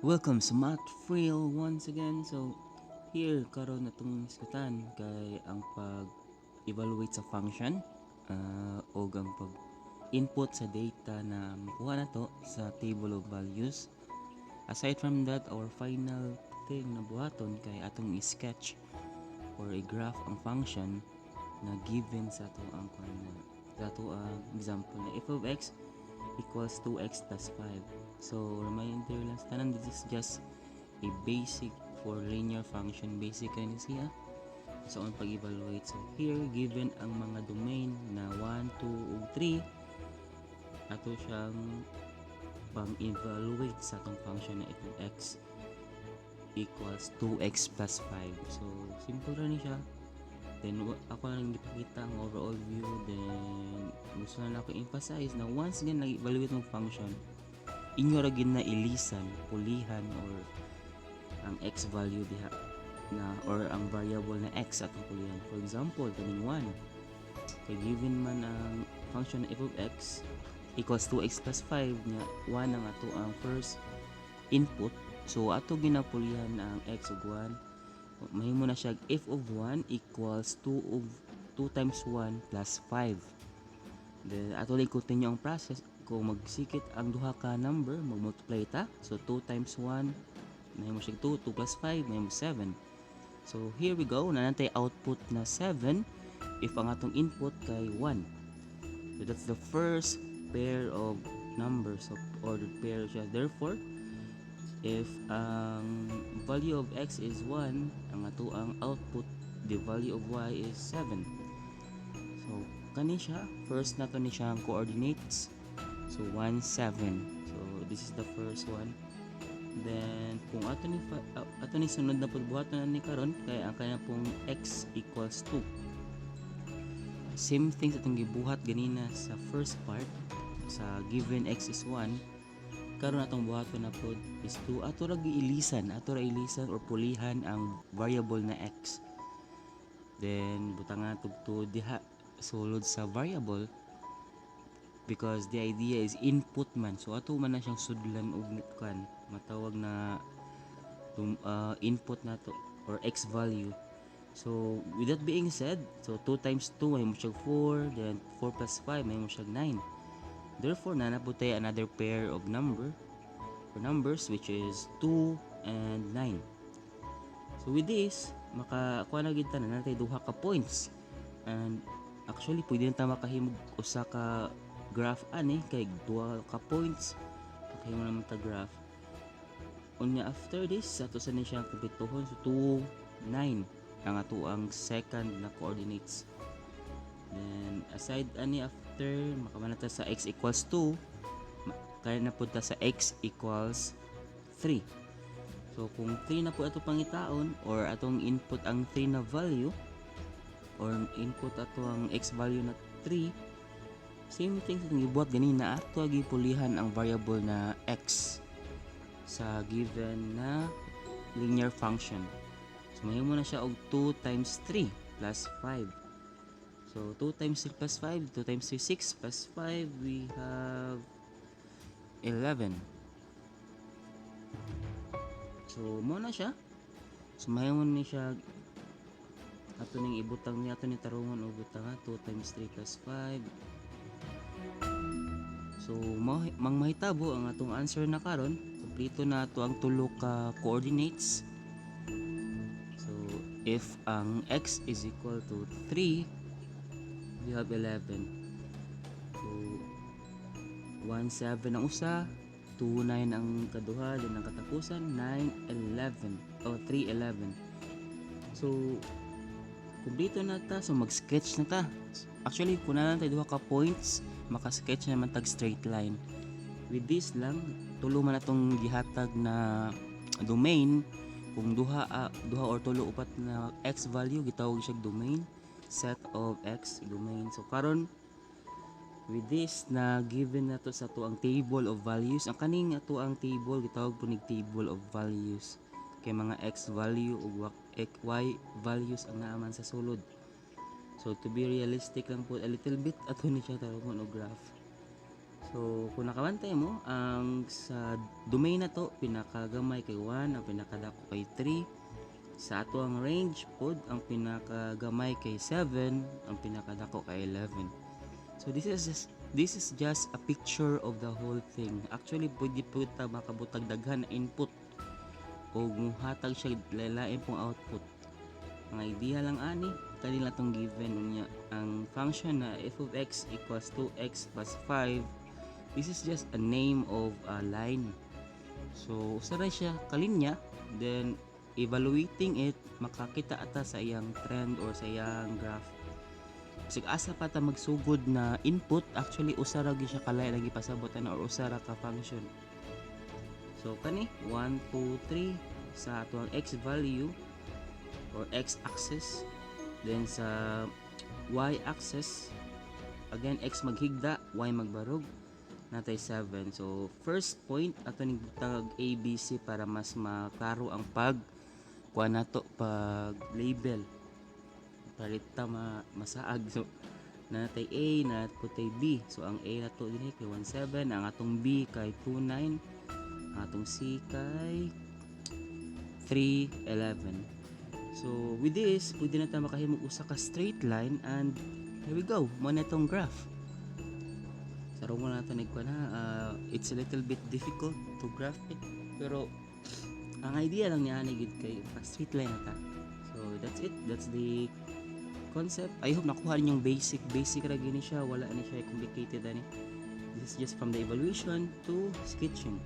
Welcome sa Math Thrill once again. So, here karon atong hisgutan kay ang pag-evaluate sa function og ang pag input sa data na makuha nato sa table of values. Aside from that, our final thing na buhaton kay atong i-sketch or i-graph ang function na given sa ato ang kuan na sa ato ang example na f of x equals 2x plus 5. So, reminder lang sa tanan, this is just a basic for linear function. Basic kay ni siya. So, ang pag-evaluate. So, here, given ang mga domain na 1, 2, ug 3, ato siyang pang-evaluate sa atong function na f of x equals 2x plus 5. So, simple ra ni siya. Then, ako lang gipakita ang overall view. Then, gusto na ako emphasize na once again nag-evaluate mong function, inyo ra gyud na ilisan, pulihan or ang x value diha na or ang variable na x atong pulihan. For example, kaning 1. Kay given man ang function na f of x equals 2x plus 5 nya 1 ang ato ang first input. So ato ginapulihan ang x ug 1. Mahimo na siya f of 1 equals 2 of 2 times 1 plus 5. Then ato lang continue ang process. Kung magsikit ang duha ka number, mag-multiply ta. So 2 times 1 mahimo siya 2, 2 plus 5 mahimo 7. So here we go, naa natay output na 7 if ang atong input kay 1. So that's the first pair of numbers of ordered pair siya. Therefore, if ang value of x is 1, ang ato ang output, the value of y is 7. So kani siya, first nato ni siya ang coordinates. So 1 7. So this is the first one. Then kung ato ni ato ni sunod na pagbuhat na ni karon kay ang kanya pong x equals 2. Same thing sa atong gibuhat ganina sa first part sa given x is 1, karon atong buhaton na pod is 2. Ato ra giilisan, ato ra ilisan or pulihan ang variable na x, then butangan nato 2 diha sulod sa variable because the idea is input man. So ato man na siyang sudlan og kan matawag na input nato or x value. So with that being said, so 2 times 2 mahimo siyang 4, then 4 plus 5 mahimo siyang 9. Therefore, naa na pod tay another pair of number or numbers, which is 2 and 9. So with this, makakuha na gid ta na natay duha ka points, and actually pwede na ta makahimog usa ka graph ani kay duha ka points, makahimo naman ta graph. Unya after this, ato sa ni siya kumpletuhon. So 2 9 ang ato ang second na coordinates. Then aside ani, after makaman na ta sa x equals 2, kaya na pud ta sa x equals 3. So kung 3 na po ato pangitaon or atong input ang 3 na value or input ato ang x value na 3, same thing sa atong gibuhat ganina, ato gipulihan ang variable na x sa given na linear function. So mahimo na siya og 2 times 3 plus 5. So 2 times 3 plus 5, 2 times 3 6 plus 5, we have 11. So mo na siya. So mahimo ni siya ato ning ibutang ni ato ni tarungon og butang ha, 2 times 3 plus 5. So mang mahitabo ang atong answer na karon, kompleto na ato ang tulo ka coordinates. So if ang x is equal to 3, we have 11. So 1 7 ang usa, 2 9 ang kaduha, then ang katapusan 9 11 o 3 11. So kumpleto na ta, so mag-sketch na ta. Actually, kung naa tayo duha ka points, maka-sketch naman tag straight line. With this lang, tulo man atong gihatag na domain. Kung duha or tulo upat na x value, gitawag siya domain, set of x domain. So karon, with this na given na to sa ato ang table of values, ang kaning ato ang table gitawag po nig table of values kay mga x value ug y values ang naaman sa sulod. So to be realistic lang po a little bit, ato ni siya tarungon og graph. So, kung nakabantay mo, ang sa domain na to, pinakagamay kay 1, ang pinakadako kay 3. Sa ato ang range pod, ang pinakagamay kay 7, ang pinakadako kay 11. So this is just a picture of the whole thing. Actually, pwede po ta makabutag daghan na input o muhatag siya lain pong output. Ang idea lang ani, kanila tong given niya ang function na f of x equals 2x plus 5. This is just a name of a line. So, usa ra siya kalinya, then evaluating it, makakita ata sa iyang trend or sa iyang graph. Bisag asa pa ta magsugod na input, actually usa ra gyud siya kalay lagi pasabot ana or usa ra ka function. So kani 1 2 3 sa ato ang x value or x axis, then sa y axis, again, x maghigda, y magbarog, natay 7. So first point ato ning butang A B C para mas maklaro ang pag kuha nato, pag label palit ta ma masaag. So natay A, natay B. So ang A nato dinhi kay 17, ang atong B kay 29, ang atong C kay 311. So with this, pwede na ta makahimog usa ka straight line and here we go, mo na itong graph. Sarong mo nato nagkuha na, it's a little bit difficult to graph it, pero ang idea lang niya ani gid kay pa straight line na ta. So that's it, that's the concept. I hope nakuha ninyong basic basic ra gini siya, wala ni siya complicated ani. This is just from the evaluation to sketching.